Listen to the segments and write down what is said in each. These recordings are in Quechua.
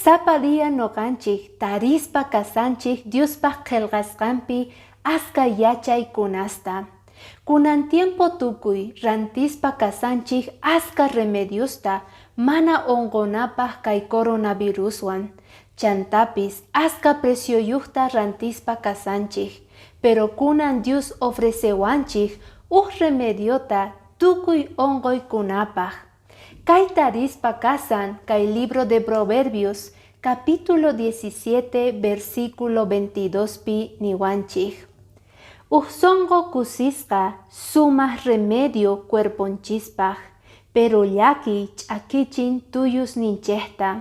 Sapa día noqanchik tarispa kasanchik Diospaq qhelqasqanpi aska yachaykunasta. Kunan tiempo tukuy rantispa kasanchik aska remediosta mana unqunapaq kay coronaviruswan. Chantapis aska precioyuqta rantispa kasanchik. Pero kunan Dios ofrecewanchik uj remediota tukuy unquykunapaq. Kay tarispa kasan kay libro de Proverbios capítulo 17 versículo 22 pi niwanchik. Uj sonqo kusisqa sumaq remedio cuerponchispaq, pero llakiy ch'akichin tuyusninchikta.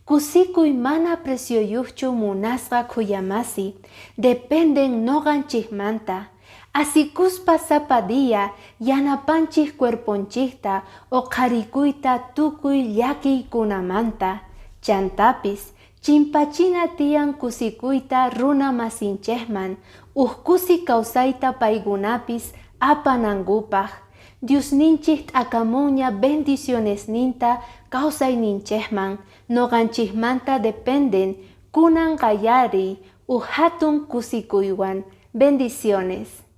Kusikuy mana precioyuqchu munasqa khuyamasi, dependen noqanchikmanta. Asikuspa sapa día yanapanchik cuerponchikta uqharikuyta tukuy llakiykunamanta. Chantapis chimpachina tiyan kusikuyta runa masinchikman, uj kusi kawsayta paykunapis apanankupaq. Diosninchik t'akamunña bendicionesninta kawsayninchikman, noqanchikmanta dependen kunan qallariy uj hatun kusikuywan. Bendiciones.